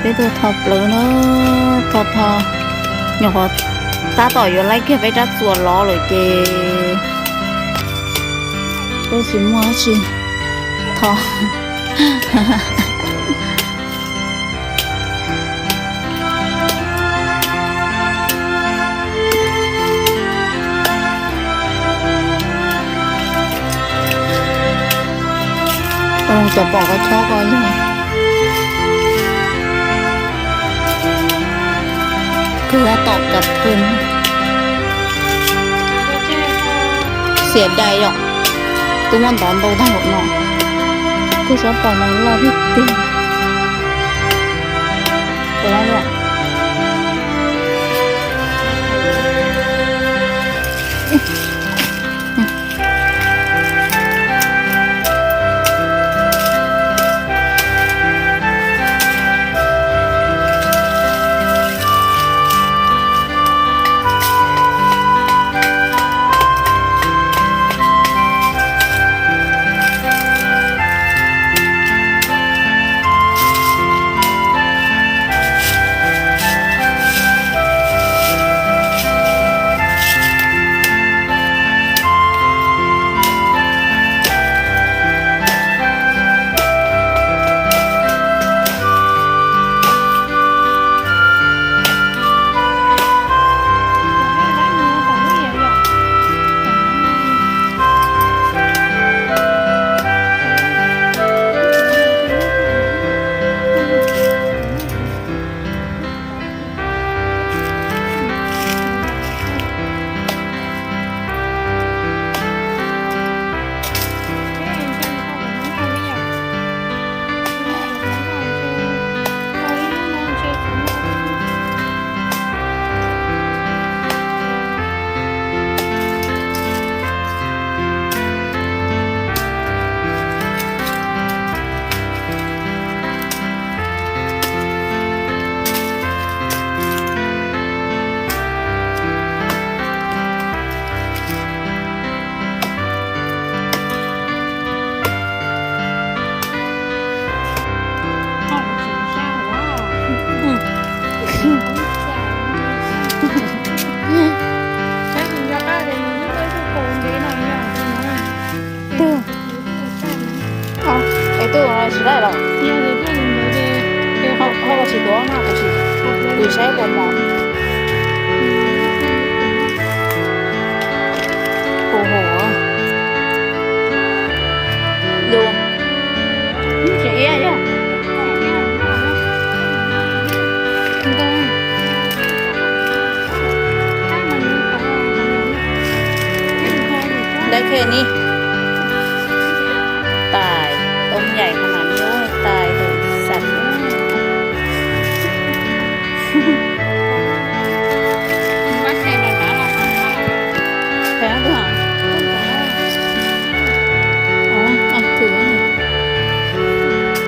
Peb tuaj tho plawv na, tho tho, nyuam qhuav tab tom yuav laib kiag peb rab txuas lov lawm ces peb tsis muaj dab tsi tho. Cov pom koj chob ko yog kawg tab tom kav pheej. Xiam dais yom, twb muab ntov ntau tag npaum no, koj txhob pom no loj tiag tiag. Es twb tsis laij los ho tsis tuav na, kuv saib puas mos. Puas hum? Lus tsis iab yog. Dab khe ni.